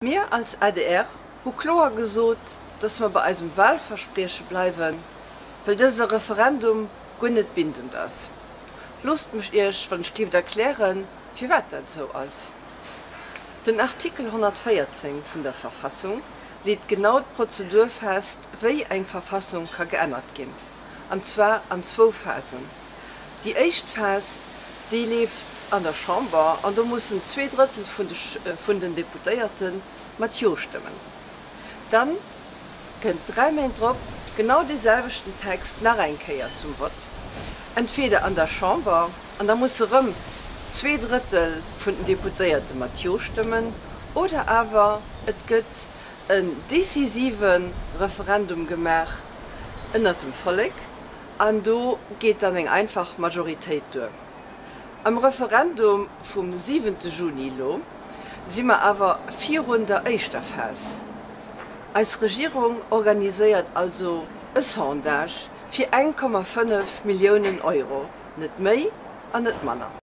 Mir als adr hu kloer gesot, dass mer bei eisem Wahlversprieche bleiwen, well dëse Referendum guer net bindend ass. Loosst mech Iech wann ech gelift erklären, firwat dat esou ass. Den Artikel 114 vun der Verfassung leet genau d'Prozedur fest, wéi eng Verfassung ka geännert ginn, an zwar an zwou Phasen. Déi éischt Phas, déi leeft an der Chamber an do mussen 2/3 vun den Deputéierte mat Jo stëmmen. Da kënnt 3 Méint drop genau dee selwechten Text nach eng Kéier zum Vott, entweeder an der Chamber an da musse rëm 2/3 vun den Deputéierte mat Jo stëmmen, oder awer et gëtt en decisive Referendum gemaach ënnert dem Vollek. An do geet dann eng einfach Majoritéit duer. Am Referendum vum siwente Juni elo si mer awer virun der éischter Phas. Eis Regierung organiséiert also e Sondage fir 1,5 Milliounen Euro, net méi an net manner.